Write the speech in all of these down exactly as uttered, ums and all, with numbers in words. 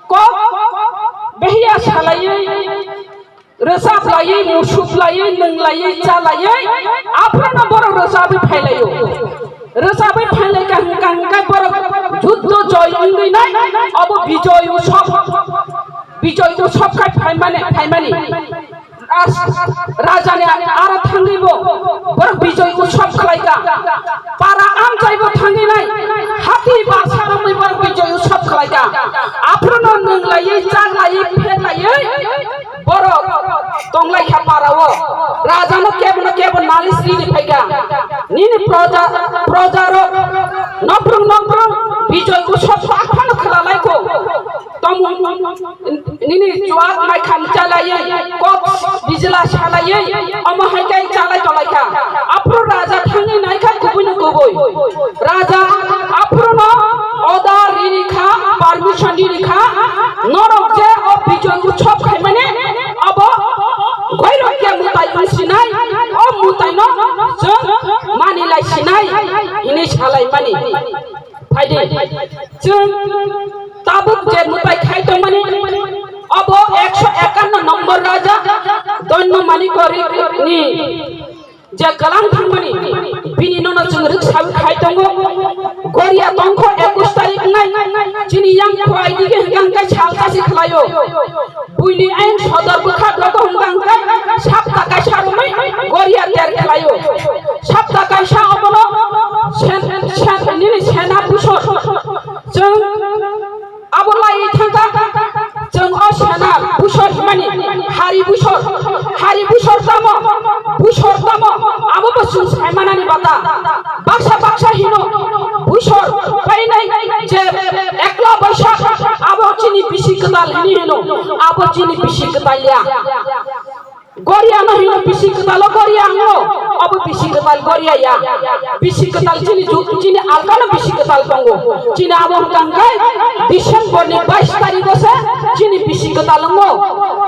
kok behiya salaiwi, rwchap laiwi, musup laiwi, nwng laiwi, cha laiwi, aphuru no borok rwchapwi phailaio. Rwchapwi phailaikha hwnkha hwnkhe borok juddo joy wngwi nai, obo bijoy utsob, bijoy utsob khai phaimani, phaimani. As-, rajani aro thangwi bo borok bijoy utsob khlaikha. Para amchaibo thangwi nai, hati basa romwi borok bijoy utsob khlaikha. Aphuru no nwng laiwi, cha laiwi, phet laiwi borok tonglaikha para o. Rajano kebo no kebo nalis rini phaikha. Nini proja, proja rok nokbrong nokbrong bijoy utsob aphano khlalaikho. Tamo nini chuak mai kham chalaiwi, kok bijla salaiwi, omo hai khe chalai tolaikha. Aphuru raja thangwi naikha kubui no kubui. Raja aphuru no order rini kha, permission rini kha, norok je o bijoy utsob khaimani abo goirok khe mwtai wng sinai, o mwtai no chwng mani lai sinai hinwi salaimani. Phaidi, chwng tabuk je mwtai khai tongmani, obo ekso ekanno nombor raja Dondo Manikori ni je galang thangmani, bini nono chwng rwksawi khai tongo. Goria tongkho ekush tarik nai, chini yang phurai dige hwnkha hwnkhe sal kasi khlaio. Buini ain sodor bwkha dogo hwnkha hwnkhe sapta kaisa romwi goria ter khlaio. Sapta kaisa obono sen, sen, nini sena busor. Chwng abo lai thangkha, chwng o sena busor hwnmani hari busor, hari busor tamo, busor tamo, abo bo chwng saimanani bata. Baksa baksa hino busor painai je ekla baisa abo chini bisi kwtal hini hino, abo chini bisi kwtal ya. Goria no hino bisi kwtal o goria ango, abo bisi kwtal goria ya. Bisi kwtal chini ju-, chini alkano bisi kwtal tongo. Chini abo hwnkha hwnkhe December ni bais tarikh o se chini bisi kwtal wngo.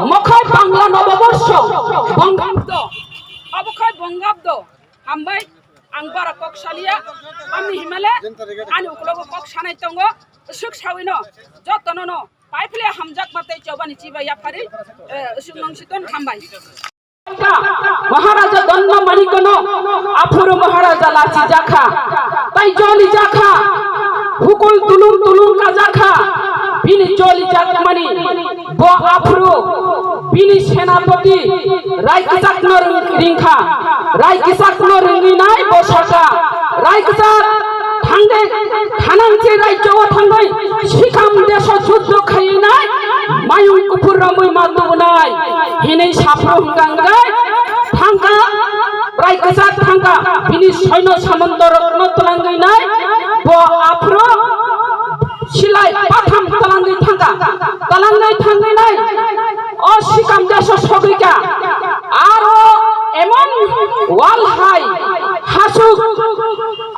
Mokhai Bangla Noboborsho, Bongabdo. Abo khai Bongabdo. Hambai, ang bara kok salia, tamni himale, ani uklogo kok sanai tongo, swk sawino, jotono no, paiphile hamjak ma tei chobani chiba yaphari, eh, swk nong siton hambai. Maharaja Donna Manikono, aphuru Maharaja lachi jakha, tai joli jakha, hukul tulung tulung ka jakha, bini joli jakmani, bo aphuru, bini senapati, Rai kwchak no ring-, ringkha. Rai kwchak no ringwi nai bo saka. Rai kwchak thangde thanang se rajyo o thangwi sikam deso juddo khaiwi nai mayung kuphur romwi ma tubunai. Hinwi saphru hwnkha hwnkhe thangkha. Rai kwchak thangkha. Bini soino samanto rokno twlangwi nai bo aphru Silai patham talangwi thangkha, talangwi thangwi nai, o sikam deso sogwikha, aro emon wal hai hasuk,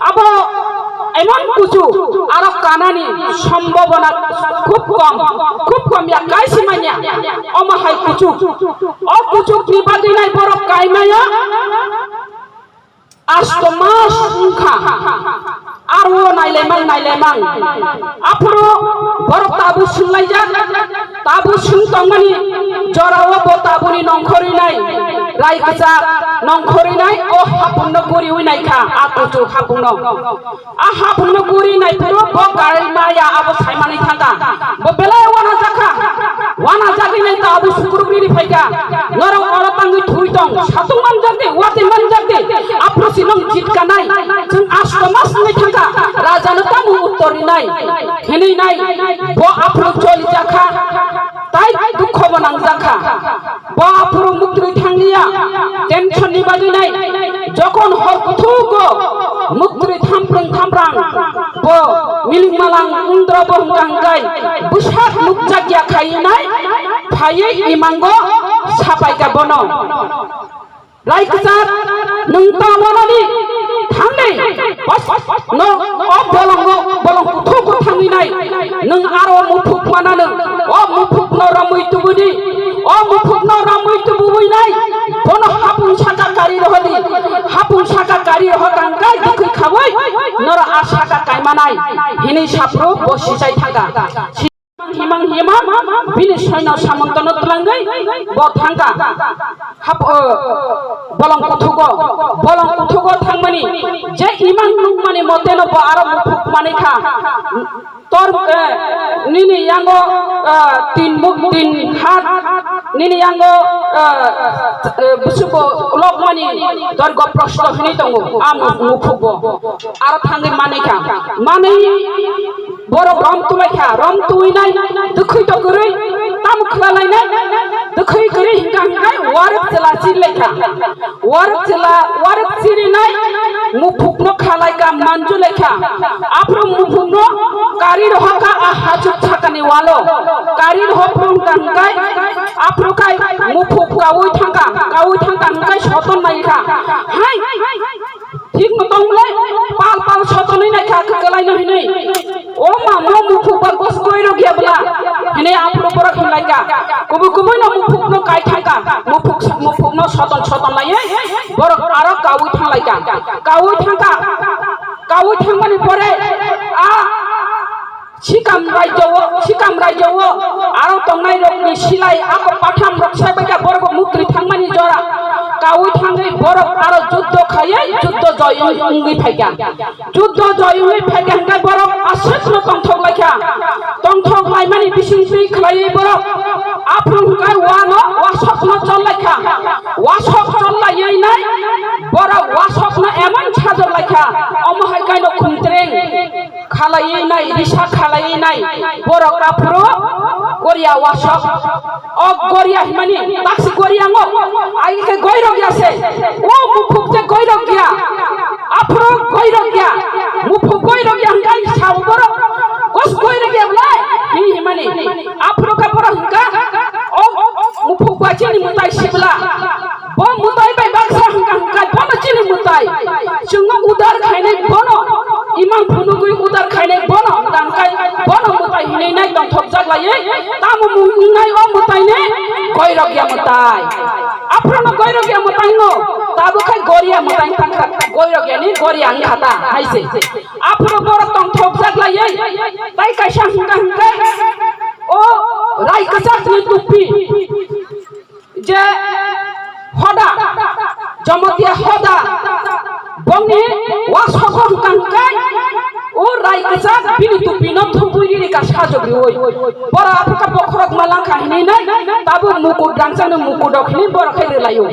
abo emon kuchu, aro kanani sombobona khub kom, khub kom ya, kaisi manya, omo hai kuchu, o kuchukni bagwi nai borok kaimaya. Asto mas wngkha, aro nailaimang, nailaimang. Aphuru borok tabu swnglaijak, tabu swng tongmani jorao bo tabuni nongkhorwi nai, rai kwchak nongkhorwi nai, o hapungno guriwi naikha, a kuchuk hapungno. A hapungno guri naiphuru bo karai maya abo saimani thangkha. Bo belai wana jakha. Wana jagwi nai ta abo sukrubri ri phaikha. Norok oro tangwi thui tong. Satung manjakdi, watwi manjakdi. Aphuru si nong jitkanai. Chwng asto mas wngwi thangkha. Rajano tamo uttor rinai. Hinwi nai. Bo aphuru choli jakha. Tai dukho bo nangjakha. Bo aphuru muktwi thangliya, tension ni bagwi nai. Jokon hor kuthugo muktwi thamprung thamprang bo miling malang undro bo hwnkha hwnkhe bwsak nukjakya khaiwi nai phaiwi imango sapaikha bono. Rai kwchak, nwng ta wanani thangdi, bas, no, o bolongo, bolong kuthuk kuthangwi nai, nwng aro muphuk mananw, o muphukno romwi tubudi, o muphukno romwi tubuwi nai, bono hapung saka kari rohodi, hapung saka kari rohokang kai dukhui khawi, noro a saka kaimanai, hinwi saphru bo sichai thangkha. Hima bini soino samantono twlangwi bo thangkha. Hap, o, bolong kuthugo, bolong kuthugo thangmani je imang nukmani moteno bo aro muphuk manwi kha. Tor, eh, nini yango, eh, tin bu-, tin hat, nini yango, eh, eh, busuko lokmani dorgo prosto hwnwi tongo, a mu-, muphukbo. Aro thangwi manwi kha. Manwi borok rom tulaikha, rom tuinai, dwkhwi to kwrwi, tamo khwlalainai, dwkhwi kwrwi hwnkha hwnkhe warwk chwla chirilaikha. Warwk chwla, warwk chirinai muphukno khalaikha, manjulaikha. Aphuru muphukno kari rohakha a hachuk sakani walo. Kari rohok phuru hwnkha hwnkhe aphuru khai muphuk kaui thangkha, kaui thangkha hwnkhe soton naikha. Hai! Thik no tong le, pal pal sotonwi naikha, kwkwlaino hinwi. O ma, mo muphuk ba gos goirok ya bwla. Hinwi aphuru borok hinlaikha. Kubui kubui no muphuk no kai thangkha. Muphuk, muphuk no soton soton laiwi borok aro kaui thanglaikha. Kaui thangkha. Kaui thangmani pore a Sikam raijao, Sikam raijao, aro tongnai rokni silai, ako patham rok sai baikha, borok bo mukri thangmani jora. Kaui thangwi borok aro juddo khaiwi, juddo joy wngwi phaikha. Juddo joy wngwi phaikha hwnkhe borok aswkno tongthok laikha. Tongthok laimani bisingtwi khwlaiwi borok aphuru hwnkhe wano wasokno chol laikha. Wasok chol laiwi nai borok wasokno emon sajor laikha. Omo hai kaino khumtreng khalaiwi nai, risa khalaiwi nai, borok aphuru goria wasok. O goria himani, taksi goria ngo, ai khe goirok ya se. O muphuk je goirok ya, aphuru goirok ya, muphuk goirok ya hwnkhe sao borok, gos goirok ya bwlai, hi himani, aphuru khe borok hwnkha, o muphuk ba chini mwtai sibla. Bo mwtai bai baksa hwnkha hwnkha bono chini mwtai. Chwngno udar khainai bono. Imang phunugwi udar khainai bono hwnkha hwnkha bono mwtai hinwi nai tongthokjak laiwi. Tamo mung wngnai o mwtaini goirok ya mwtai. Aphrono goirok ya mwtai no. Tabuk khai goria mwtai tangkha goirok yani goria wngkha ta hai se. Aphro borok tongthokjak laiwi. Tai kaisa hwnkha hwnkha o rai kwchakni tupi. Je hoda, Jamatia hoda, bongni wasogo hwnkha hwnkhe, o rai kwchak bini tupino thubui riri ka sajagriui. Bora aphika bokhorok malangkha hinwi nai, tabuk mukur dangchakno mukur rok hinwi borok khe rwlaio.